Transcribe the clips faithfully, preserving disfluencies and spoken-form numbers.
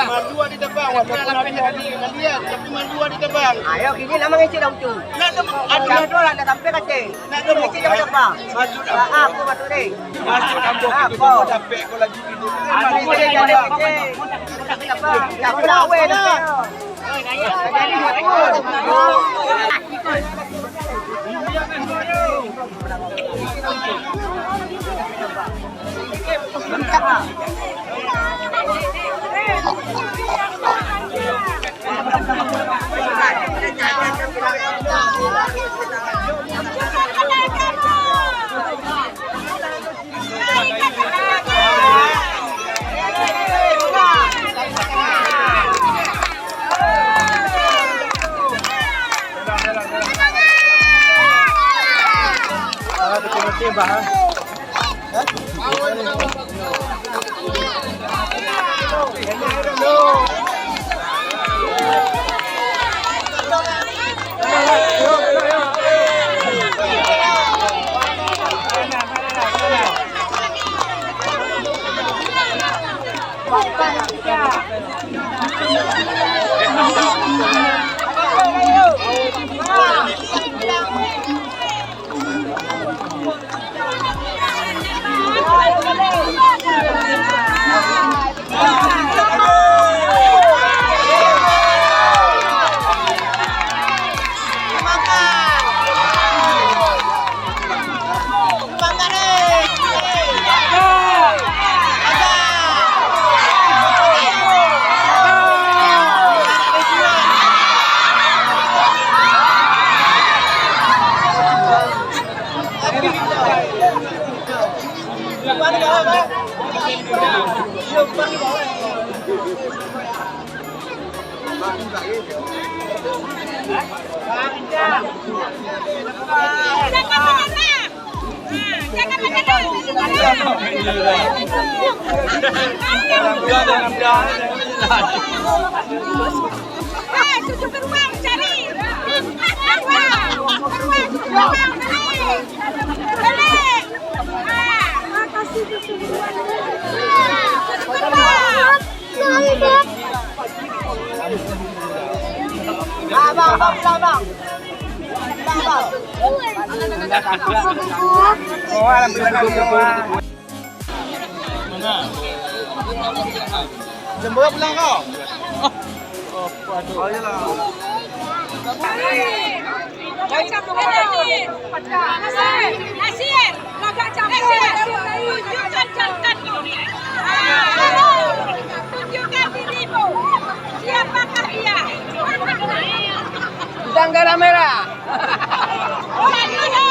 Mandua di depan, walaupun ada di hadiah, tapi mandua di depan. Ayo, kini nama ngecek dah betul. Nak depan. Ada dua lah, dah sampai kacang. Nak depan. Ngecek dah depan. Maksud apa? Ah, apa maksud ni? Maksud apa? Apa? Kita dapat kau lagi ini. Aku boleh jadi apa? Apa? Apa? Apa? Jangan menyerah. Jangan menyerah. Hei, susu beruang cari. Beruang, beruang, susu beruang cari. Balik. Ah. Susu beruang. Abang, abang, abang. Jembok pulang kau. Oh, aduh. Oh, iyalah. Nasir, lagak campur. Tunjukkan, tunjukkan dirimu. Tunjukkan dirimu. Siapakah dia? Udang garam merah. Alah, alah,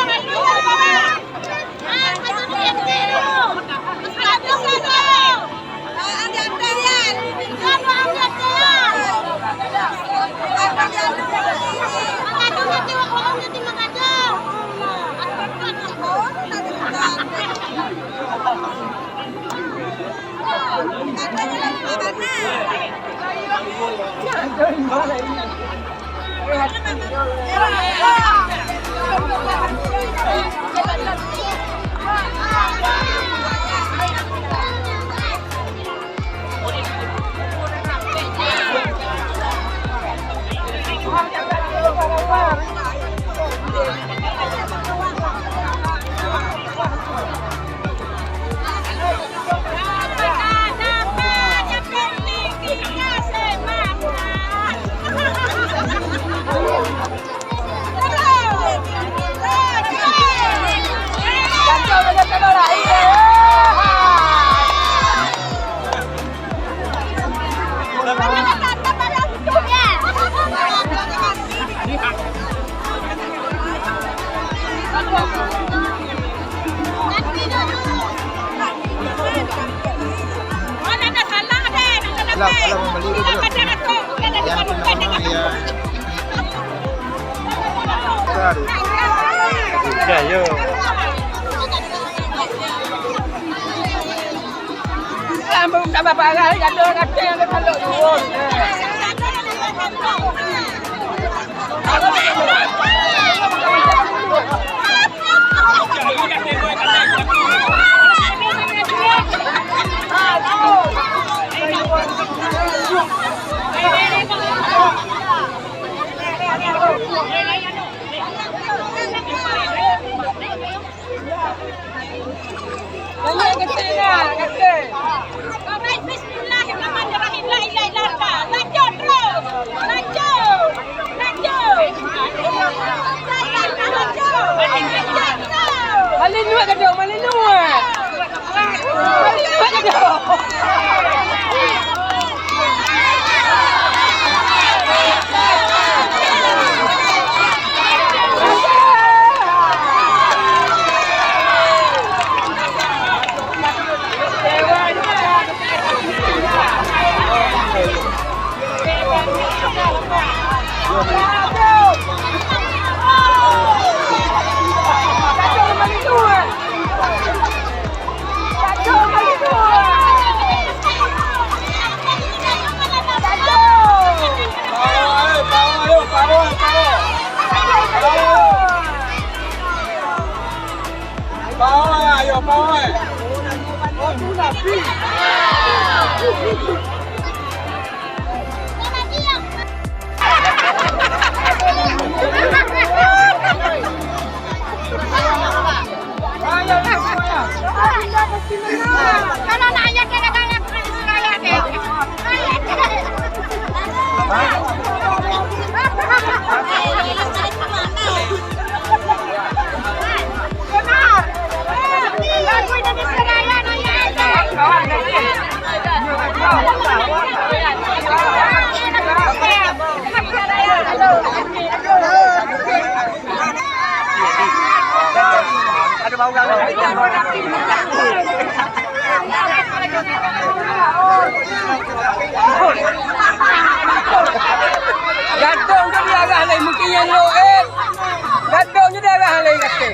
membeli dulu. Yang itu namanya, ya. Ya, yo. Lambung tambah parah, gadoh kacang ke telok turun. Banyak kecil dah, kecil. Alright, bismillahirrahmanirrahim. La ilaha illallah. Lanjut terus. Lanjut. Lanjut. Lanjut. Malinut kacau, malinut. Gantung ke dia arah lain. Lo, eh, dato nyoe darah lé kata.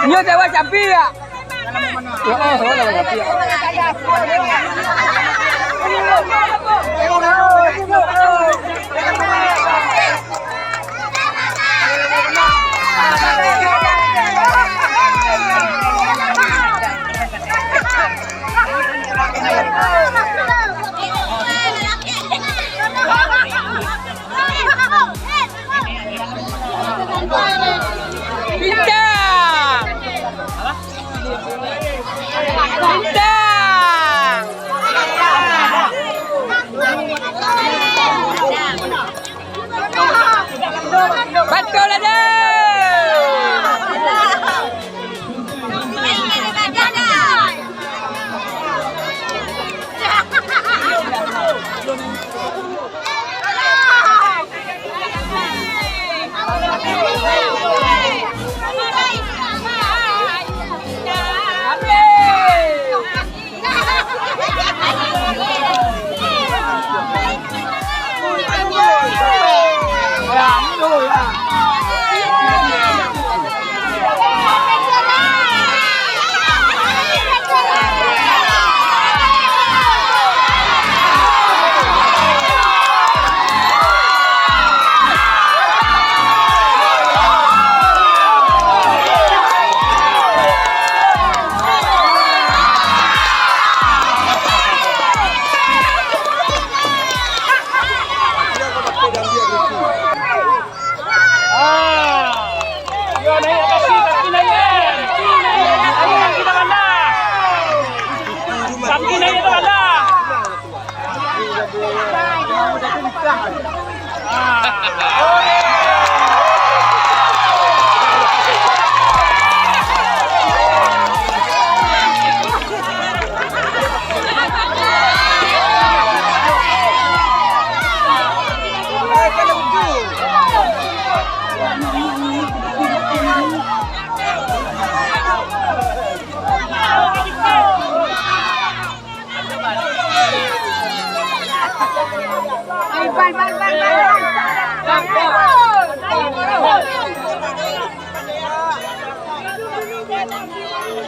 Nyoe dawa cabi ya. Oh, oh, oh, dawa cabi ya. Bintang! Bintang! Betul ada.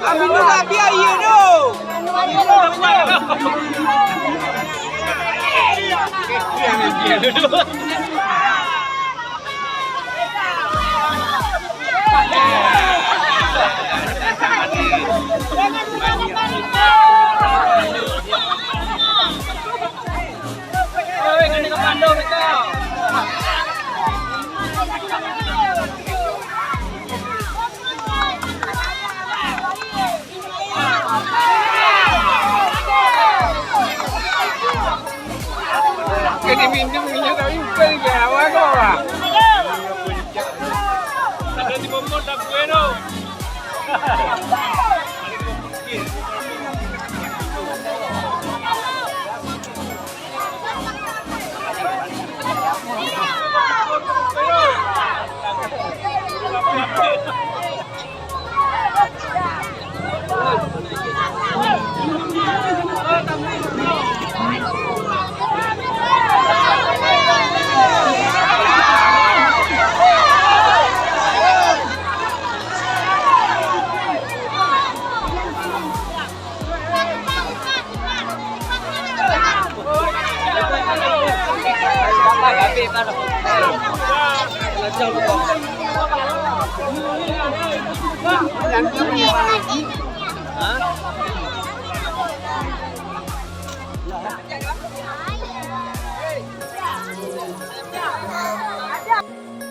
Aminuh ka biaya ieu tu. Kena minum minyak tapi bukan ke awak kau lah. Ada di bombo tak gue no.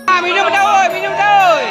Ah, minum dah, oi, minum dah, oi.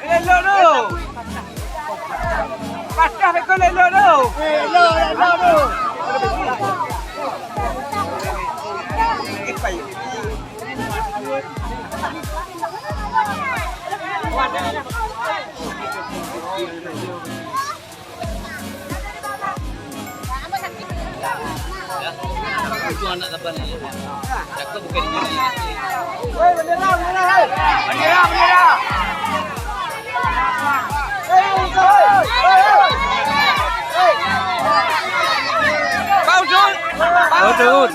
Elok tu. Patah beko elok tu. Itu anak lapan ni. Cakap bukan ini. Bendera, bendera. Pak Ucun. Pak Ucun.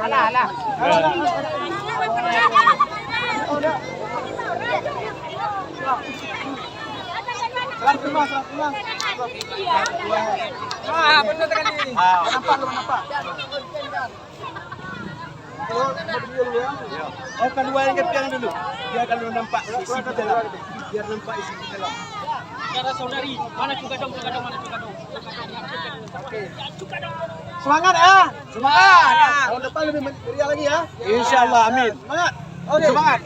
Alah, alah. Ah, betul sekali. Nampak tu, nampak. Oh, keluar yang kepiang dulu. Biar kalau nampak isi di dalam. Biar nampak isi di dalam. Saudara saudari, mana cuka dong, cuka dong, mana cuka dong? Semangat ya. Semangat. Tahun depan lebih meriah lagi ya. Insyaallah, amin. Semangat. Oke. Semangat.